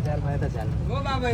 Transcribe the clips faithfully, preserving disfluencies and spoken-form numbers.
चल, मैं तो चल। ओ बाबा।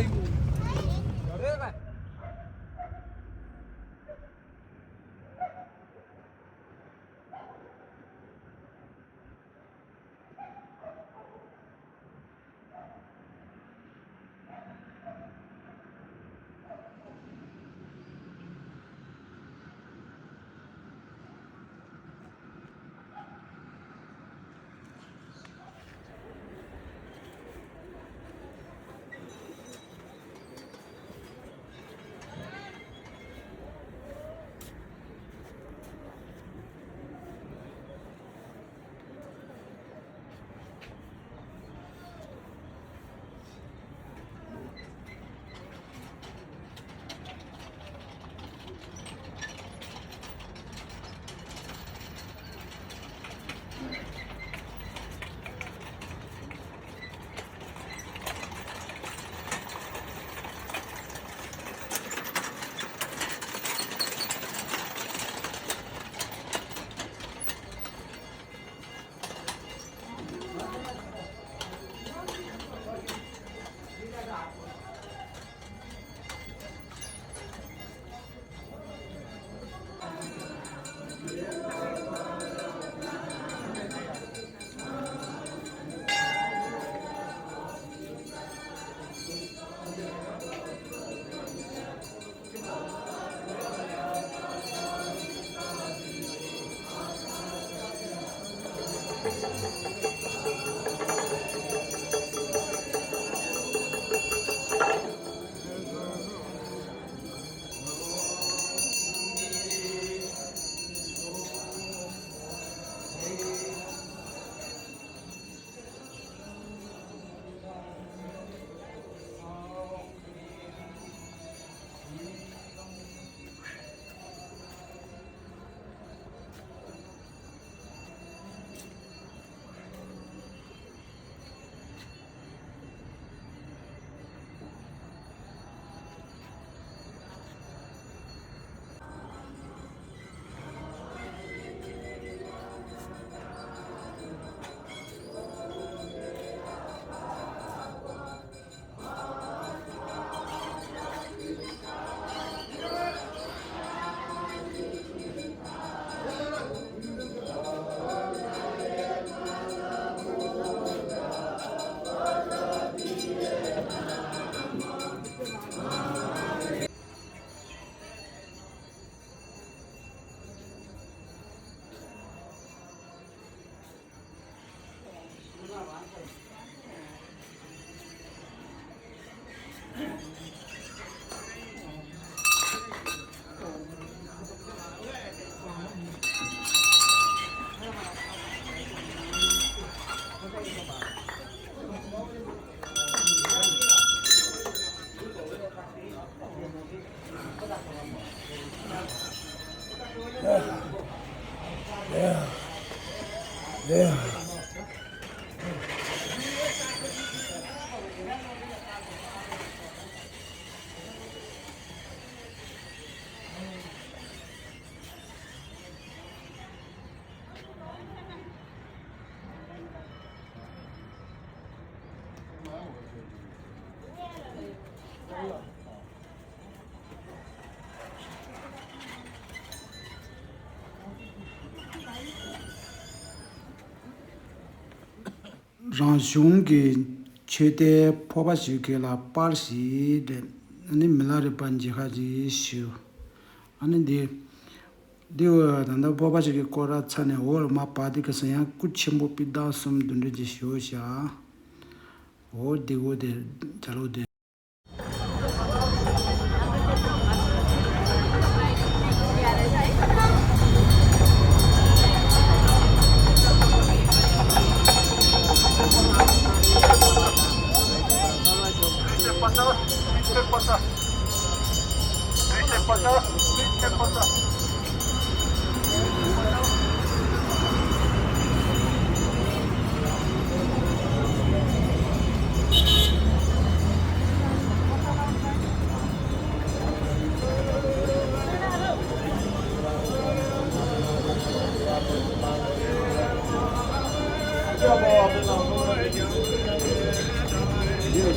རང་གཞུང་གི་ཆོས་དད་ཕོར་པ་ཞིག་གི་ལ་པར་ཞིག་དེ་ནི་མི་ལ་རས་པ་མཇལ་ཁ་ཅིག་ཞུ། ཨ་ནི་འདི་འདི་འོ་ད་ལྟ་ཕོར་པ་ཞིག་གི་སྐོར་ར་ཚ་ནས་འོ་ལ་མ་པ་དེ་ག་ས་ཡང་སྐུ་ཆེན་པོ་པི་ཏག་གསུམ་དུ་འདྲེ་ཅིག་ཞུ་བྱ། འོ་འདི་འོ་དེ་ཇ་ལོ་དེ།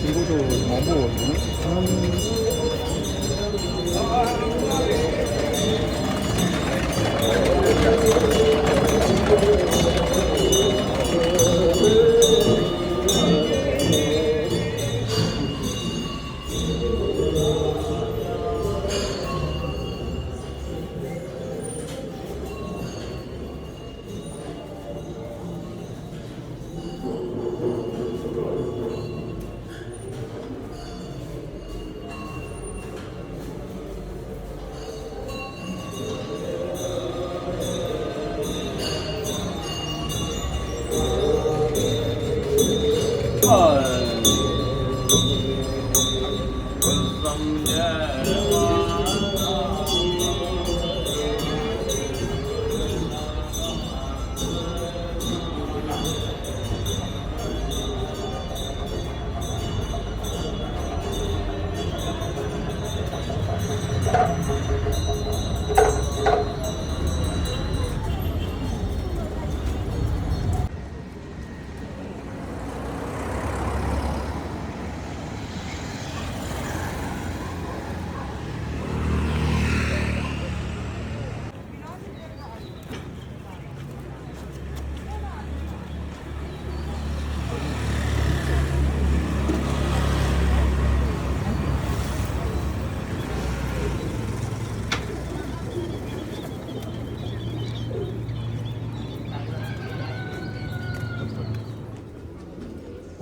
མང་པོ་ཡིན།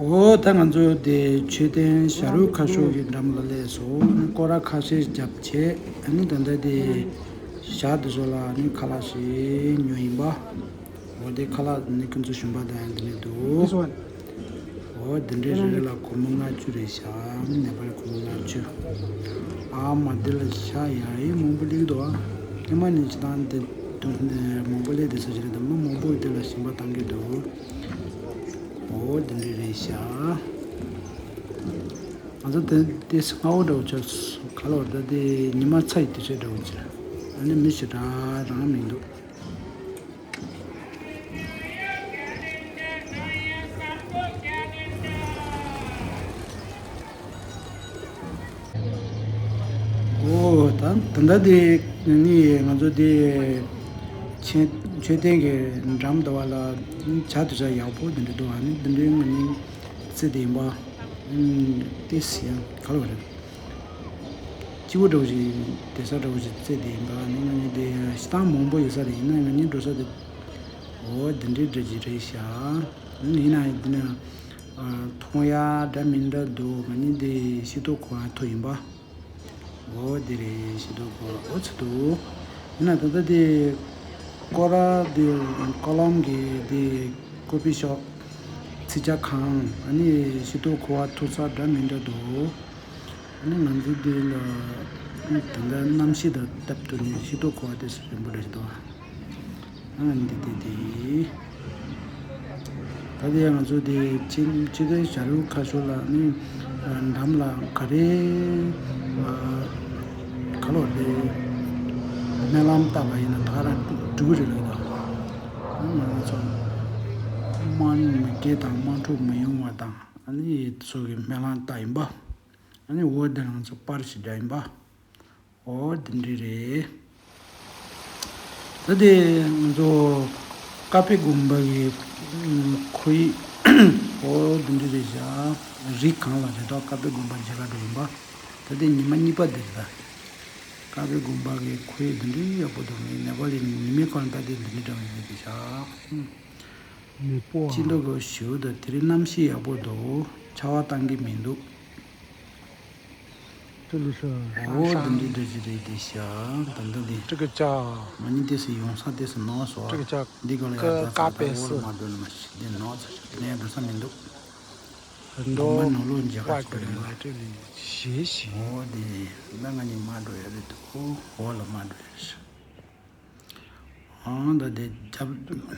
འོ་ད་ང་ཚོ་དེ་མཆོད་རྟེན་བྱ་རུང་ཁ་ཤོར་གྱི་འགྲམ་ལ་སླེབས་སོང་། སྐོར་ར་ཁ་ཤས་བརྒྱབ་བྱས། ཨ་ནི་ད་ལྟ་དེ་ཞག་དེ་ཚོ་ལ་ནི་ཁ་ལག་ཞིག་ཉོ་ཡིན་པ། འོ་དེ་ཁ་ལག་ནི་ཁོང་ཚོ་ཞིམ་པ་དང་ཡང་དེ་ནས་འདུག་འོ་དེ་འདྲའི་རེ་རེ་ལ་སྒོར་མོ་ལྔ་བཅུ་རེད་ཤག་ནེ་པ་ལི་སྒོར་མོ་ལྔ་བཅུ། ཨ་མ་དེ་ལ་ཤ་ཡ་ཡི་མང་པོ་སླེབས་འདུག་ཨ་ཉི་མ་ནས་ཅི་དང་དེ་དུ་མང་པོ་སླེབས་དེ་ས་ཞིག་རེད། དུ་མ་མང་པོ་དེ་ལ་ཞིམ་པ་བཏང་གི་འདུག་འོ་དེ་འདྲ་རེད་ཤག་ང་ཚོ་དེ་དེ་སྔ་བོ་འདྲ་བོ་ཆགས་སོང་། ག་ལ་བར་ད་དེ་ཉི་མ་ཚ་ཡི་དུས་ཚོད་འདྲ་བོ་ཅིག་ཨ་ནི་མི་ཞེ་དྲག་རང་མི་འདུག་འོ་ད་ད་ལྟ་དེ་ནི་ང་ཚོ་དེ་མཆོད་མཆོད་རྟེན་གྱི་འགྲམ་དུ་བ་ལ་ཇ་དུ་ཇ་ཡག་པོ་དེ་འདྲ་འདུག་ཨ་ནི་དེ་འདྲའི་ང་ནི་རྩེ་དེ་ཡིན་པ། ཨུམ། ཏེ་སི་ཡང་ག་ལ་བ་རེད། སྤྱི་བོ་འདྲ་བོ་ཞིག་བསྡད་ས་འདྲ་བོ་ཞིག་བཙལ་བསྡད་ཡིན་པ། ནི་ང་གཉིས་དེ་ཤི་སྟངས་མང་པོ་ཡོད་ས་རེད། ཡིན་ན་ང་གཉིས་འགྲོ་ས་དེ་འོ་འདི་འདྲའི་འདྲ་ཅིག་རེད་ཤག་ཡིན་ན་འདི་ན་མཐོང་ཡ་འདྲ་མི་འདྲ་འདུག་ང་གཉིས་དེ་ཤི་ཏོ་གོ་ཨ་ཐོ་ཡིན་པ། འོ་དེ་རེད། ཤི་ཏོ་གོ་ཨ་འོ་ཚོ་འདུག་ཡིན་ན་ད་ལྟ་དེ་སྐོར་ར་དེ་ཀོ་ལོམ་གི་དེ་ཀོ་ཕི་ཤོབ་ཚིག་ཇ་ཁང་ཨ་ནི་ཤི་ཏོ་གོ་ཨ་ཐོ་ས་འདྲ་མི་འདྲ་འདུག་ཨ་ནི་ང་ཚོ་འདི་ལ་ད་ལྟ་གནམ་གཤིས་དང་སྟབས་བསྟུན་ནས་ཤི་ཏོ་གོ་བ་དེ་ཚོ་རིམ་པ་རེ་ཞིག་འདུག་ཨ་འདི་དེ་དེ་ད་ལྟ་ཡང་ང་ཚོ་དེ་ཕྱི་ཕྱི་དོན་བྱ་རུང་ཁ་ཤོར་ལ་ནི་འགྲམ་ལ་ག་རེ་ག་ལོ་དེ་སྨོན་ལམ་བཏབ་པ་ཡིན་ན་ད་ག་རང་འགྲུབ་ཀྱི་རེད་ལབ་ད། ང་ཚོ་དམག་མི་སྐད་དང་དམག་འཁྲུག་མི་ཡོང་བ་དང་ཨ་ནི་ཚོ་གི་སྨོན་ལམ་བཏབ་ཡིན་པ། ཨ་ནི་འོ་དེ་ང་ཚོ་པར་ཞིག་འདྲ་ཡིན་པ། འོ་དེ་འདྲ་རེད། ད་དེ་ང་ཚོ་ཀ་པེ་དགོན་པ་གི་ཁོ་ཡི་འོ་དེ་འདྲ་རེད་བཞག་རི་གང་ལ་རེད་དོ། ཀ་པེ་དགོན་པ་མཇལ་ཁ་འགྲོ་ཡིན་པ། ད་དེ་ཉི་མ་གཉིས་པ་དེ་རེད་ད། ཀ་པེ་དགོན་པ་གི་ཁོ་ཡི་དེ་འདྲ་ཡག་པོ་འདུག་ངས་ནེ་པ་ལི་ཉི་མའི་ཁོ་ད་དེ་འདི་འདྲ་འདྲ་བ་ཡིན་རེད་བཞག་མི་པོ་ཅི་འདུག་གོ་ཞུ་ད་དེ་རིང་གནམ་གཤིས་ཡག་པོ་འདུག་ཆར་པ་བཏང་གི་མི་འདུག 这里是 འོ་འདི་འདྲའི་འདྲ་ཅིག་རེད་དེ་ཤག་ད་ལྟ་འདི 这个叫 ང་གཉིས་ཏོག་ཙམ་ཡོང་ས་ཏོག་ཙམ་ནོར་སོང་། 这个叫 འདི་ག་ལ་ཡར་ཀ་ཀ་པེ་སི། འོག་ལ་མ་འགྲོ་ནི་མ་ཤི་འདི་ནོར་ཚར་ཤག་དེ་ནས་འགྲོ་ས་མི་འདུག་ནང་མ་ནང་ལོགས་མཇལ་ཁ་ཅིག་ཡོད་མ། 这里斜斜 འོ་དེ་ད་ང་གཉིས་མ་འགྲོ་ཡ་རེད་འདུག་འོག་ལ་མ་འགྲོ་ཡ་རེད་ཤག་ཨང་ད་དེ་རྒྱབ་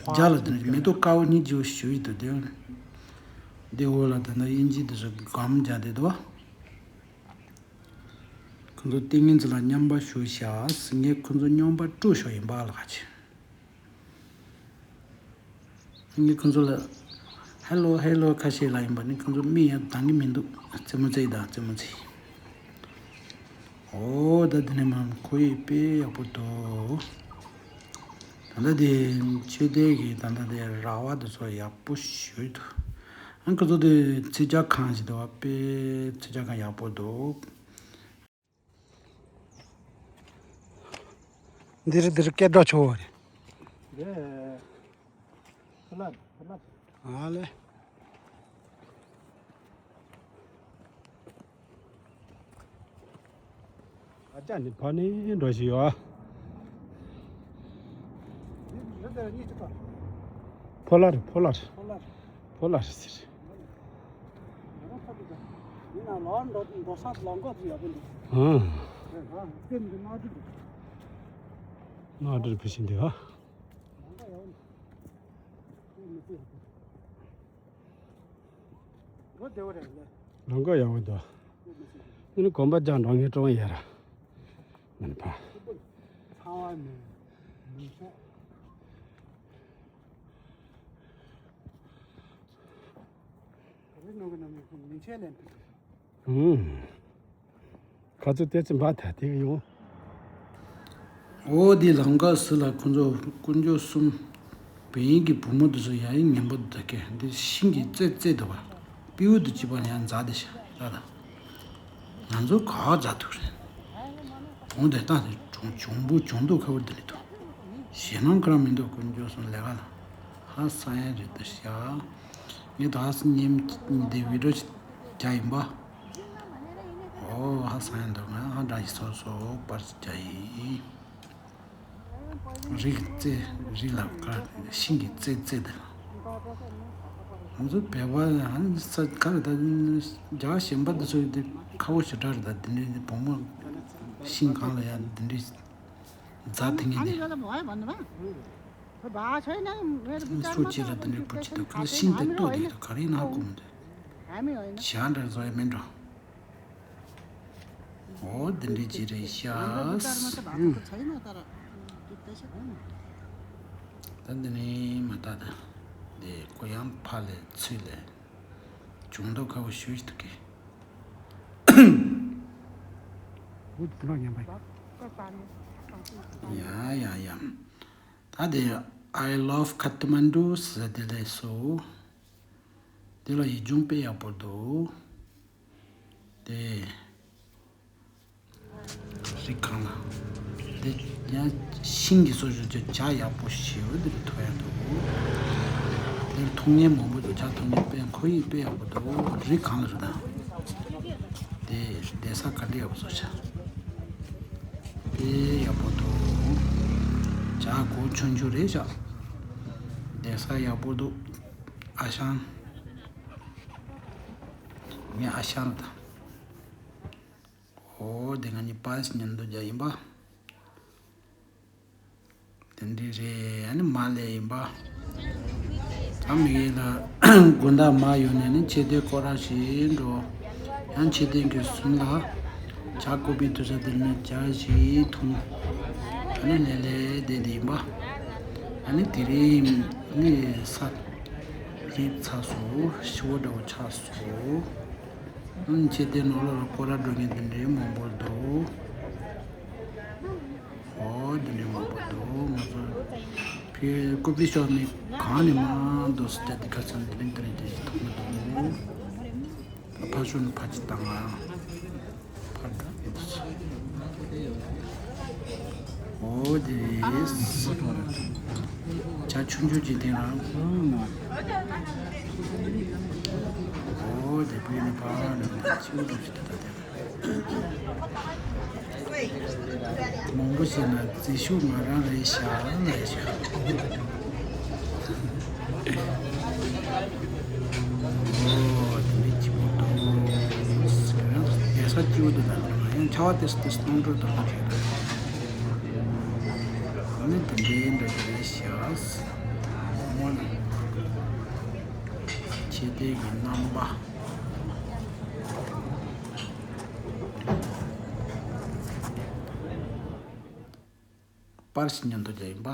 རྒྱ་ལ་དེ་ནས་མེ་ཏོག་དཀར་པོ་གཉིས་ཅིག་ཞུ་ཡི་འདུག་དེ་དེ་འོག་ལ་ད་ནི་དབྱིན་ཇི་དེ་ཚོ་སྒམ་རྒྱག་བསྡད་འདུག་ཁོང་ཚོ་ཏིང་ངེ་འཛིན་ལ་མཉམ་པ་ཞུ་བྱ་ཟེར། ངས་ཁོང་ཚོ་སྙོམས་པར་སྤྲོ་ཞོག་ཡིན་པ་ལ་ཁ་ཆེ། ངས་ཁོང་ཚོ་ལ་ ཧེ་ལོ་ཧེ་ལོ། ཁ་ཤས་ལ་ཡིན་པ་ནི་ཁོང་ཚོ་མིག་ཡང་འདང་གི་མི་འདུག་རྩེད་མོ་རྩེ་ཡི་དང་རྩེད་མོ་རྩེ་ཡི། འོ་ད་འདི་ནས་མར་ཁོ་ཡི་དཔེ་ཡག་པོ་འདུག་ད་ལྟ་དེ་མཆོད་རྟེན་གྱི་ད་ལྟ་དེ་ར་བ་དེ་ཚོ་ཡག་པོ་ཞེ་པོ་འདུག་ཨ་ཁོ་ཚོ་དེ་ཚིག་ཇ་ཁང་ཞིག་འདུག་བ། དཔེ་ཚིག་ཇ་ཁང་ཡག་པོ་འདུག་འདིར་འདིར་སྐད་སྒྲོག་ཆོག་རེད། ཕུ་ལ་ཕུ་ལ། ཨ་ལེ། ཨ་ཅག་ནི་ཕ་ནི་འགྲོ་ཞིག་ཡོད། ཕོ་ལ་རེད། ཕོ་ལ་རེད། ཕོ་ལ་རེད། ཕོ་ལ་རེད་ཟེར། ཨང་། ནག་དྲིལ་བུད་ཤིང་འདི་ཨ། ལང་ཀ་ཡག་པོ་འདུག་འདི་ནི་གོམ་པ་རྒྱག་འགྲོ་ངེས་གྲོང་ཡོད་ར། མིན་པ། ཚང་བ་མིན། མིན་ཆོག་ག་རེ་ནང་གི་ནང་མི་ཁོང་མིན་ཆད་ལན་ཕུད། ཨུམ། ཁ་ཚུར་ཏེ་ཙི་འབའ་ཐ་དེ་གི་ཡོང་། འོ་དེ་ལང་ཀ་སི་ལ་ཁོ་ཚོ་དཀོན་མཆོག་གསུམ། བོད་ཡིག་གི་བུ་མོ་དེ་ཚོ་ཡ་ཡིག་ངན་པ་འདུག་ད་ཀྱེ་འདི་ཤིང་གི་རྩེ་རྩེ་འདུག་བ། སྤྲེའུ་དེ་གཅིག་པ་ཡང་མཛའ་དེ་ཤ་ད་ད། ང་ཚོ་ག་མཛའ་ཐུག་རེད། གོང་དེ་ལྟ་དེ་གྱོང་གྱོང་པོ་གྱོང་དུ་ཁ་བར་དེ་ནི་འདུག་ཞེད་སྣང་ཁ་ར་མི་འདུག་དཀོན་མཆོག་གསུམ་ལས་ཀ་ལ་ཧ་ས་ཡ་རེད་ད་ཤ། ངས་ད་ཧ་ས་ཉིན་འདི་བི་ཌིའོ་ཅིག་རྒྱག་ཡིན་པ། ཨོ་ཧ་སང་ཡང་འདུག་ང་ཧ་འདྲ་ཞིག་སོ་སོ་པར་ཅིག་རྒྱག་ཡིན། རིགས་རྩེ་རིགས་ལ་ཀ་ཤིང་གི་རྩེ་རྩེ་དེ་ལ། ང་ཚོ་བལ་པ་ཧ་ནི་ས་ཁ་ལ་ད་རྒྱ་གཞན་པ་འདི་ཚོ་དེ་ཁ་བོ་ཞེ་དྲག་རེད། ད་འདི་འདྲའི་བུ་མོ་ཤིང་གང་ལ་ཡ་འདི་འདྲའི་རྫ་དེ་ངན་དེ། སུ་ཅི་ལ་དེ་འདྲའི་བུ་ཅི་དང་ཁ་ལ་ཤིང་དེ་ལྟོས་དེ་དང་ག་རེ་ན་ཧ་གོ་མི་འདུག་ཞག་འདྲ་བཟོ་ཡ་མིན་འགྲོ། འོ་འདི་འདྲའི་ཅི་རེད་ཤག་ད་འདི་ནི་མ་ད་ད་འདི་ཁོ་ཡང་ཕ་ལས་ཚུལ་ལས་བྱུང་མདོག་ཁ་བོ་ཞུ་ཞིག་འདུག་གི། ཡ་ཡ་ཡ། ད་དེ་I love Kathmandu ཟེར་དེ་ལས་སོ། དེ་ལ་ཡིག་ཆུང་དཔེ་ཡག་པོ་འདུག་དེ་རི་གང་ལ། དེ་ཡང་ཤིང་གི་སོ་ཞུ་ཅེ་ཇ་ཡག་པོ་ཞེ་པོ་དེ་རུ་ཐོ་ཡ་འདུག་དེ་མཐོང་མཁན་མང་པོ་འདུག་ཇ་འཐུང་མཁན་དཔེ་ཁོ་ཡིས་དཔེ་ཡག་པོ་འདུག་རི་གང་ལ་རེད་ད། དེ་བསྡད་ས་ག་འདྲ་ཡག་པོ་བཟོ་ཤག་དཔེ་ཡག་པོ་འདུག་ཇ་སྒོ་ཆུང་ཆུང་རེད་ཤག་བསྡད་ས་ཡག་པོ་འདུག་ཨ་ཞང་། ངའི་ཨ་ཞང་ལ་ད། འོ་དེ་ང་གཉིས་པ་སི་ཉིན་དུ་རྒྱ་ཡིན་པ། དེ་འདྲ་རེད། ཨ་ནི་མ་ལས་ཡིན་པ། ད་མི་ཡེ་ལ་དགོན་བདག་མ་ཡོང་ནས་ནི་མཆོད་རྟེན་སྐོར་ར་ཞིག་འགྲོ། ཡང་མཆོད་རྟེན་གྱི་གསུང་ལ་ཇ་བསྐོལ་བའི་དུས་ས་དེ་ནི་ཇ་ཞིག་འཐུང་། ཨ་ནི་ལས་ལས་བསྡད་དེ་ཡིན་པ། ཨ་ནི་དེ་རིང་ནི་ས་རིབ་ཚ་སོ་ཤི་བོ་འདྲ་བོ་ཆགས་སོ། ཨང་། ཁྱེད་དེ་ནོར་ལོ་ལ་སྐོར་ར་འགྲོ་མཁན་དེ་འདྲའི་མང་པོ་འདུག་ཨོ་དེ་འདྲའི་མང་པོ་འདུག་ང་ཚོ་ཕི་ཀུ་པི་ཤོ་ནི་གང་ནས་མང་འདུག་སི་ཏེ་དེ་ཁ་སང་དེ་རིང་དེ་རིང་དེ་ཞིག་ཐུག་མི་འདུག་ད་ཕ་ཤོ་ནི་ཕ་ཅི་བཏང་ང་། འོ་དེ་རེད། ཇ་ཆུང་ཆུང་ཅིག་དེ་རང་། འོ་དེ་བུད་ནས་ཕར་ནས་ཕར་ཆེ་བོ་འགྲོ་ཞིག་ད་ལྟ་དེ། མང་པོ་ཞིག་ན་རྩི་ཤུགས་ང་རང་རེད་ཤག་ལ་ཤག་ཨོ་དེ་ནི་སྐྱིད་པོ་འདུག་བསྡད་ས་སྐྱིད་པོ་འདུག་ད་ཡང་ཆར་པ་ཏོག་ཙམ་ཏོག་ཙམ་གཏོང་འགྲོ་འདུག་ལ་རེད། ཨ་ནི་དེ་འདྲའི་འདྲ་འདྲ་རེད་ཤག་སྔོན་ཆེ་དེ་གི་རྣམ་པ། པར་ཞིག་ཉོ་འདོད་ཀྱང་ཡིན་པ།